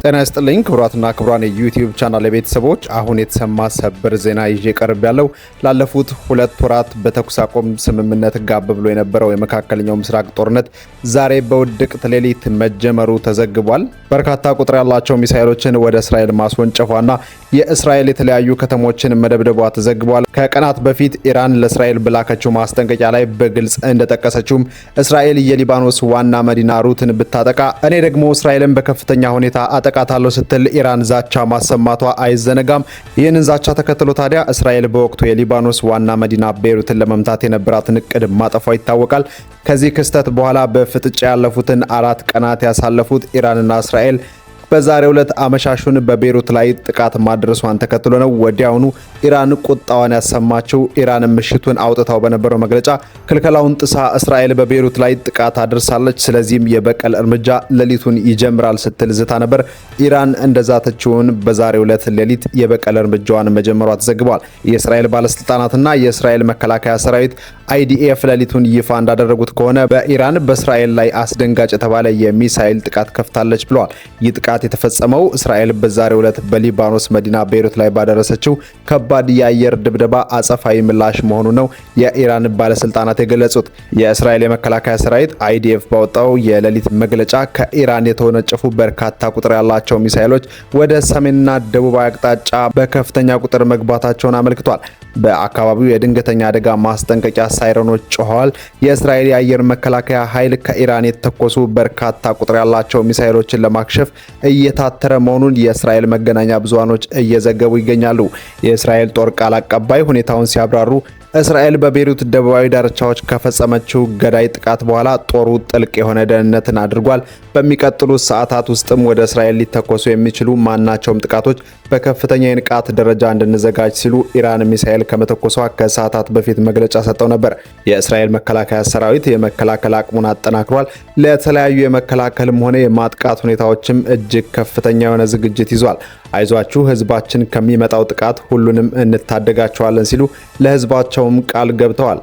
ጤና ይስጥልኝ ክቡራትና ክቡራን የ YouTube channel ቤተሰቦች፣ አሁን የተሰማ ሰበር ዜና ይዤ ቀርቤያለሁ። ላለፉት 2 ወራት በተኩስ አቁም ስምምነት ጋብ ብሎ የነበረው የመካከለኛው ምስራቅ ጦርነት ዛሬ በውድቅት ሌሊት መጀመሩ ተዘግቧል። በርካታ ቁጥር ያላቸው ሚሳኤሎችን ወደ እስራኤል ማስወንጨፏና የእስራኤል የተለያዩ ከተሞችን መደብደቧ ተዘግቧል። ከቀናት በፊት ኢራን ለእስራኤል በላከችው ማስጠንቀቂያ ላይ በግልጽ እንደጠቀሰችውም እስራኤል የሊባኖስ ዋና መዲና ቤሩትን ብታጠቃ እኔ ደግሞ እስራኤልን በከፍተኛ ሁኔታ አጠቃታለሁ ስትል ኢራን ዛቻ ማሰማቷ አይዘነጋም። ይህንን ዛቻ ተከትሎ ታዲያ እስራኤል በወቅቱ የሊባኖስ ዋና መዲና ቤሩትን ለመምታት የነበራትን እቅድ ማጠፏ ይታወቃል። ከዚህ ክስተት በኋላ በፍጥጫ ያለፉትን 4 ቀናት ያሳለፉት ኢራንና እስራኤል በዛሬው ዕለት አመሻሹን በቤሩት ላይ ጥቃት ማድረሷን ተከትሎ ነው ወዲያውኑ ኢራን ቁጣዋን ያሰማችው። ኢራን ምሽቱን አውጥታው በነበረው መግለጫ ክልከላውን ጥሳ እስራኤል በቤሩት ላይ ጥቃት አድርሳለች፣ ስለዚህም የበቀል እርምጃ ሌሊቱን ይጀምራል ስትል ዝታ ነበር። ኢራን እንደዛተችውን በዛሬው ዕለት ሌሊት የበቀል እርምጃዋን መጀመሯ ተዘግቧል። የእስራኤል ባለስልጣናትና የእስራኤል መከላከያ ሰራዊት IDF ሌሊቱን ይፋ እንዳደረጉት ከሆነ በኢራን በእስራኤል ላይ አስደንጋጭ የተባለ የሚሳኤል ጥቃት ከፍታለች ብለዋል። ይህ ጥቃት የተፈጸመው እስራኤል በዛሬው ዕለት በሊባኖስ መዲና ቤይሩት ላይ ባደረሰችው ከባድ የአየር ድብደባ አጸፋዊ ምላሽ መሆኑ ነው የኢራን ባለስልጣናት የገለጹት። የእስራኤል የመከላከያ ሰራዊት IDF ባወጣው የሌሊት መግለጫ ከኢራን የተወነጨፉ በርካታ ቁጥር ያላቸው ሚሳኤሎች ወደ ሰሜንና ደቡባዊ አቅጣጫ በከፍተኛ ቁጥር መግባታቸውን አመልክቷል። በአካባቢው የድንገተኛ አደጋ ማስጠንቀቂያ ሳይረኖች ጮኸዋል። የእስራኤል የአየር መከላከያ ኃይል ከኢራን የተተኮሱ በርካታ ቁጥር ያላቸው ሚሳኤሎችን ለማክሸፍ እየታተረ መሆኑን የእስራኤል መገናኛ ብዙሃኖች እየዘገቡ ይገኛሉ። የእስራኤል ጦር ቃል አቀባይ ሁኔታውን ሲያብራሩ እስራኤል በቤሩት ደቡባዊ ዳርቻዎች ከፈጸመችው ገዳይ ጥቃት በኋላ ጦሩ ጥልቅ የሆነ ደህንነትን አድርጓል። በሚቀጥሉት ሰዓታት ውስጥም ወደ እስራኤል ሊተኮሱ የሚችሉ ማናቸውም ጥቃቶች በከፍተኛ የንቃት ደረጃ እንድንዘጋጅ ሲሉ ኢራን ሚሳኤል ከመተኮሷ ከሰዓታት በፊት መግለጫ ሰጥተው ነበር። የእስራኤል መከላከያ ሰራዊት የመከላከል አቅሙን አጠናክሯል። ለተለያዩ የመከላከልም ሆነ የማጥቃት ሁኔታዎችም እጅግ ከፍተኛ የሆነ ዝግጅት ይዟል። አይዟችሁ፣ ህዝባችን ከሚመጣው ጥቃት ሁሉንም እንታደጋቸዋለን ሲሉ ለህዝባቸውም ቃል ገብተዋል።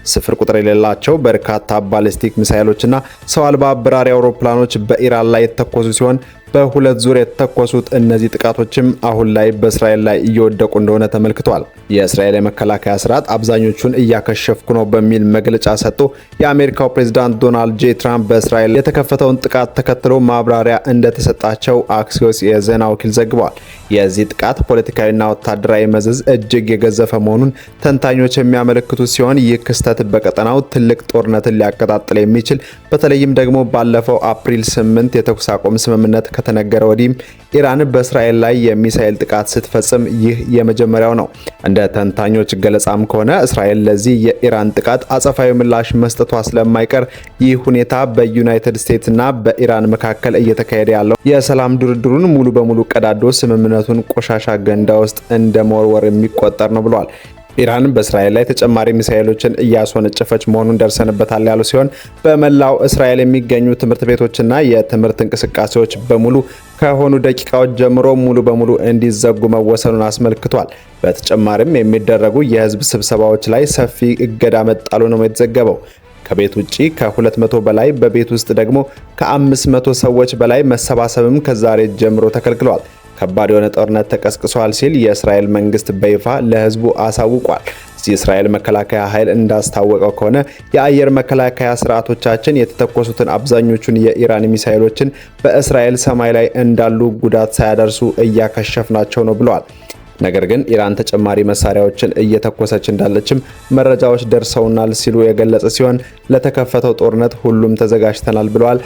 ስፍር ቁጥር የሌላቸው በርካታ ባሊስቲክ ሚሳይሎችና ሰው አልባ በራሪ አውሮፕላኖች በኢራን ላይ የተተኮሱ ሲሆን በሁለት ዙር የተተኮሱት እነዚህ ጥቃቶችም አሁን ላይ በእስራኤል ላይ እየወደቁ እንደሆነ ተመልክቷል። የእስራኤል የመከላከያ ስርዓት አብዛኞቹን እያከሸፍኩ ነው በሚል መግለጫ ሰጥቶ የአሜሪካው ፕሬዝዳንት ዶናልድ ጄ ትራምፕ በእስራኤል የተከፈተውን ጥቃት ተከትሎ ማብራሪያ እንደተሰጣቸው አክሲዮስ የዜና ወኪል ዘግቧል። የዚህ ጥቃት ፖለቲካዊና ወታደራዊ መዘዝ እጅግ የገዘፈ መሆኑን ተንታኞች የሚያመለክቱ ሲሆን ይህ ክስተት በቀጠናው ትልቅ ጦርነትን ሊያቀጣጥል የሚችል፣ በተለይም ደግሞ ባለፈው አፕሪል 8 የተኩስ አቁም ስምምነት ከተነገረ ወዲህም ኢራን በእስራኤል ላይ የሚሳኤል ጥቃት ስትፈጽም ይህ የመጀመሪያው ነው። እንደ ተንታኞች ገለጻም ከሆነ እስራኤል ለዚህ የኢራን ጥቃት አጸፋዊ ምላሽ መስጠቷ ስለማይቀር ይህ ሁኔታ በዩናይትድ ስቴትስ እና በኢራን መካከል እየተካሄደ ያለው የሰላም ድርድሩን ሙሉ በሙሉ ቀዳዶ ስምምነቱን ቆሻሻ ገንዳ ውስጥ እንደ መወርወር የሚቆጠር ነው ብለዋል። ኢራን በእስራኤል ላይ ተጨማሪ ሚሳኤሎችን እያስወነጨፈች መሆኑን ደርሰንበታል ያሉ ሲሆን በመላው እስራኤል የሚገኙ ትምህርት ቤቶችና የትምህርት እንቅስቃሴዎች በሙሉ ከሆኑ ደቂቃዎች ጀምሮ ሙሉ በሙሉ እንዲዘጉ መወሰኑን አስመልክቷል። በተጨማሪም የሚደረጉ የህዝብ ስብሰባዎች ላይ ሰፊ እገዳ መጣሉ ነው የተዘገበው። ከቤት ውጪ ከ200 በላይ፣ በቤት ውስጥ ደግሞ ከ500 ሰዎች በላይ መሰባሰብም ከዛሬ ጀምሮ ተከልክሏል። ከባድ የሆነ ጦርነት ተቀስቅሷል ሲል የእስራኤል መንግስት በይፋ ለህዝቡ አሳውቋል። የእስራኤል መከላከያ ኃይል እንዳስታወቀው ከሆነ የአየር መከላከያ ስርዓቶቻችን የተተኮሱትን አብዛኞቹን የኢራን ሚሳኤሎችን በእስራኤል ሰማይ ላይ እንዳሉ ጉዳት ሳያደርሱ እያከሸፍናቸው ነው ብለዋል። ነገር ግን ኢራን ተጨማሪ መሳሪያዎችን እየተኮሰች እንዳለችም መረጃዎች ደርሰውናል ሲሉ የገለጸ ሲሆን ለተከፈተው ጦርነት ሁሉም ተዘጋጅተናል ብለዋል።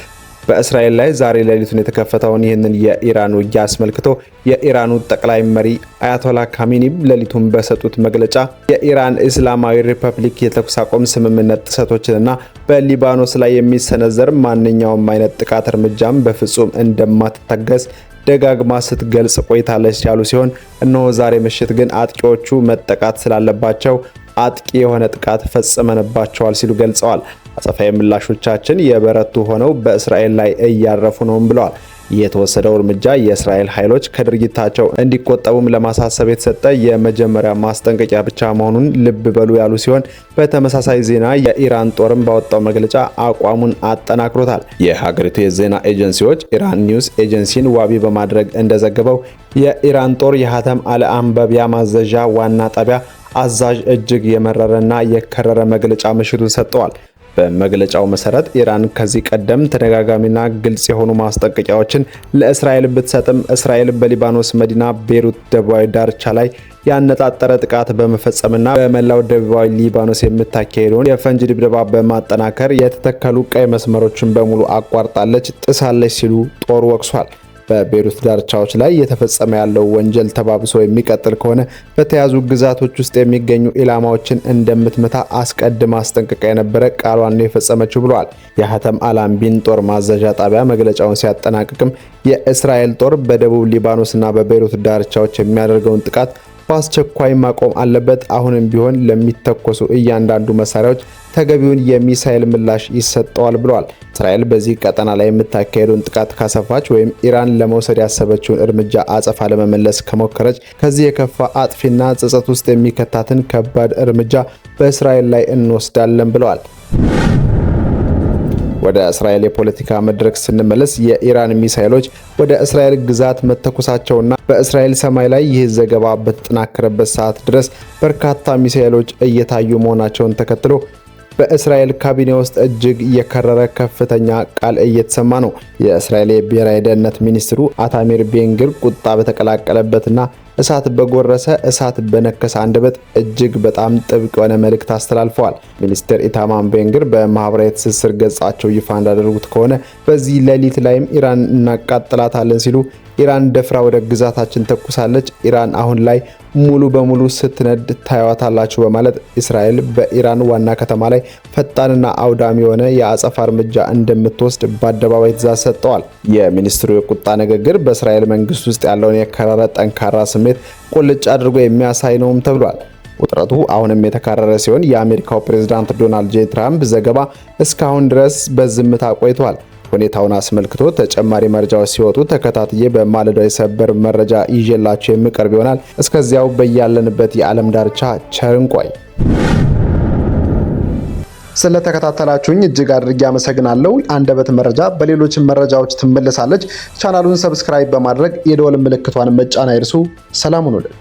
በእስራኤል ላይ ዛሬ ሌሊቱን የተከፈተውን ይህንን የኢራን ውጊያ አስመልክቶ የኢራኑ ጠቅላይ መሪ አያቶላ ካሚኒ ሌሊቱን በሰጡት መግለጫ የኢራን እስላማዊ ሪፐብሊክ የተኩስ አቁም ስምምነት ጥሰቶችንና በሊባኖስ ላይ የሚሰነዘር ማንኛውም አይነት ጥቃት እርምጃም በፍጹም እንደማትታገስ ደጋግማ ስትገልጽ ቆይታለች ያሉ ሲሆን እነሆ ዛሬ ምሽት ግን አጥቂዎቹ መጠቃት ስላለባቸው አጥቂ የሆነ ጥቃት ፈጽመንባቸዋል ሲሉ ገልጸዋል። አጸፋዊ ምላሾቻችን የበረቱ ሆነው በእስራኤል ላይ እያረፉ ነውም ብለዋል። የተወሰደው እርምጃ የእስራኤል ኃይሎች ከድርጊታቸው እንዲቆጠቡም ለማሳሰብ የተሰጠ የመጀመሪያ ማስጠንቀቂያ ብቻ መሆኑን ልብ በሉ ያሉ ሲሆን፣ በተመሳሳይ ዜና የኢራን ጦርም ባወጣው መግለጫ አቋሙን አጠናክሮታል። የሀገሪቱ የዜና ኤጀንሲዎች ኢራን ኒውስ ኤጀንሲን ዋቢ በማድረግ እንደዘገበው የኢራን ጦር የሀተም አልአንበቢያ ማዘዣ ዋና ጣቢያ አዛዥ እጅግ የመረረና የከረረ መግለጫ ምሽቱን ሰጥተዋል። በመግለጫው መሰረት ኢራን ከዚህ ቀደም ተደጋጋሚና ግልጽ የሆኑ ማስጠንቀቂያዎችን ለእስራኤል ብትሰጥም፣ እስራኤል በሊባኖስ መዲና ቤሩት ደቡባዊ ዳርቻ ላይ ያነጣጠረ ጥቃት በመፈጸምና በመላው ደቡባዊ ሊባኖስ የምታካሄደውን የፈንጅ ድብደባ በማጠናከር የተተከሉ ቀይ መስመሮችን በሙሉ አቋርጣለች፣ ጥሳለች ሲሉ ጦሩ ወቅሷል። በቤሩት ዳርቻዎች ላይ እየተፈጸመ ያለው ወንጀል ተባብሶ የሚቀጥል ከሆነ በተያዙ ግዛቶች ውስጥ የሚገኙ ኢላማዎችን እንደምትመታ አስቀድማ አስጠንቅቃ የነበረ ቃሏን ነው የፈጸመችው ብለዋል። የሀተም አላምቢን ጦር ማዘዣ ጣቢያ መግለጫውን ሲያጠናቅቅም የእስራኤል ጦር በደቡብ ሊባኖስና በቤሩት ዳርቻዎች የሚያደርገውን ጥቃት በአስቸኳይ ማቆም አለበት። አሁንም ቢሆን ለሚተኮሱ እያንዳንዱ መሳሪያዎች ተገቢውን የሚሳኤል ምላሽ ይሰጠዋል ብለዋል። እስራኤል በዚህ ቀጠና ላይ የምታካሄደውን ጥቃት ካሰፋች ወይም ኢራን ለመውሰድ ያሰበችውን እርምጃ አጸፋ ለመመለስ ከሞከረች ከዚህ የከፋ አጥፊና ጸጸት ውስጥ የሚከታትን ከባድ እርምጃ በእስራኤል ላይ እንወስዳለን ብለዋል። ወደ እስራኤል የፖለቲካ መድረክ ስንመለስ የኢራን ሚሳኤሎች ወደ እስራኤል ግዛት መተኮሳቸውና በእስራኤል ሰማይ ላይ ይህ ዘገባ በተጠናከረበት ሰዓት ድረስ በርካታ ሚሳኤሎች እየታዩ መሆናቸውን ተከትሎ በእስራኤል ካቢኔ ውስጥ እጅግ የከረረ ከፍተኛ ቃል እየተሰማ ነው። የእስራኤል የብሔራዊ ደህንነት ሚኒስትሩ አታሚር ቤንግር ቁጣ በተቀላቀለበትና እሳት በጎረሰ እሳት በነከሰ አንደበት እጅግ በጣም ጥብቅ የሆነ መልእክት አስተላልፈዋል። ሚኒስትር ኢታማር ቤንግር በማህበራዊ ትስስር ገጻቸው ይፋ እንዳደረጉት ከሆነ በዚህ ሌሊት ላይም ኢራን እናቃጥላታለን ሲሉ፣ ኢራን ደፍራ ወደ ግዛታችን ተኩሳለች፣ ኢራን አሁን ላይ ሙሉ በሙሉ ስትነድ ታዩዋታላችሁ በማለት እስራኤል በኢራን ዋና ከተማ ላይ ፈጣንና አውዳሚ የሆነ የአጸፋ እርምጃ እንደምትወስድ በአደባባይ ትዕዛዝ ሰጥተዋል። የሚኒስትሩ የቁጣ ንግግር በእስራኤል መንግስት ውስጥ ያለውን የከረረ ጠንካራ ስሜት ቁልጭ አድርጎ የሚያሳይ ነውም ተብሏል። ውጥረቱ አሁንም የተካረረ ሲሆን የአሜሪካው ፕሬዝዳንት ዶናልድ ጄ ትራምፕ ዘገባ እስካሁን ድረስ በዝምታ ቆይቷል። ሁኔታውን አስመልክቶ ተጨማሪ መረጃዎች ሲወጡ ተከታትዬ በማለዳው የሰበር መረጃ ይዤላችሁ የሚቀርብ ይሆናል። እስከዚያው በያለንበት የዓለም ዳርቻ ቸር እንቆይ። ስለተከታተላችሁኝ እጅግ አድርጌ አመሰግናለሁ። አንደበት መረጃ በሌሎች መረጃዎች ትመለሳለች። ቻናሉን subscribe በማድረግ የደወል ምልክቷን መጫን አይርሱ። ሰላም ሁኑልን።